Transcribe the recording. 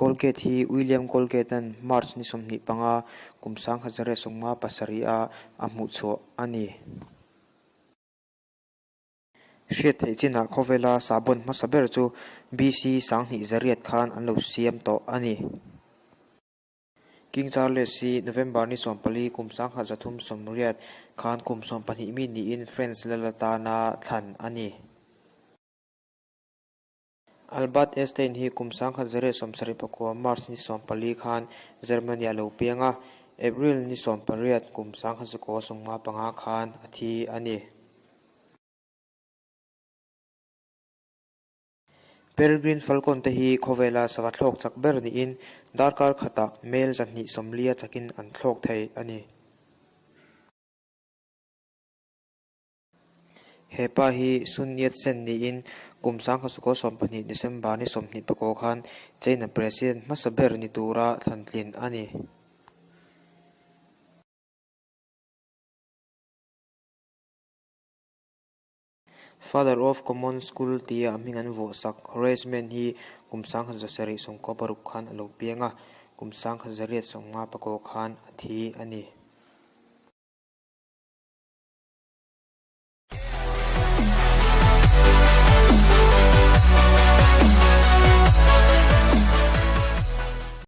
Colgate hi William Colgate-a'n March ni 25 kum 1857 a a hmuhchhuah a ni. Hriat theih chinah khawvela sahbawn hmasa ber chu BC 2800 khan an lo siam tawh a ni. King Charles hi November ni 14 kum 1380 khan kum 12 mi niin France lal atana thlan a ni. Albert Einstein hi kum 1979 March ni 14 khan Germany a lo piang a, April ni 18 kum 1995 khan a thi a ni. Peregrine Falcon te hi khawvela sava thlawk chak ber niin darkar khatah mel 240 chakin an thlawk thei a ni. He pa hi Sun Yat-sen niin kum 1920 December ni 29 khan China President hmasa ber ni tura thlantlin a ni. Father of Common School tia a hming an vuahsak Horace Mann hi kum 1796 khan a lo piang a, kum 1894 khan a thi a ni.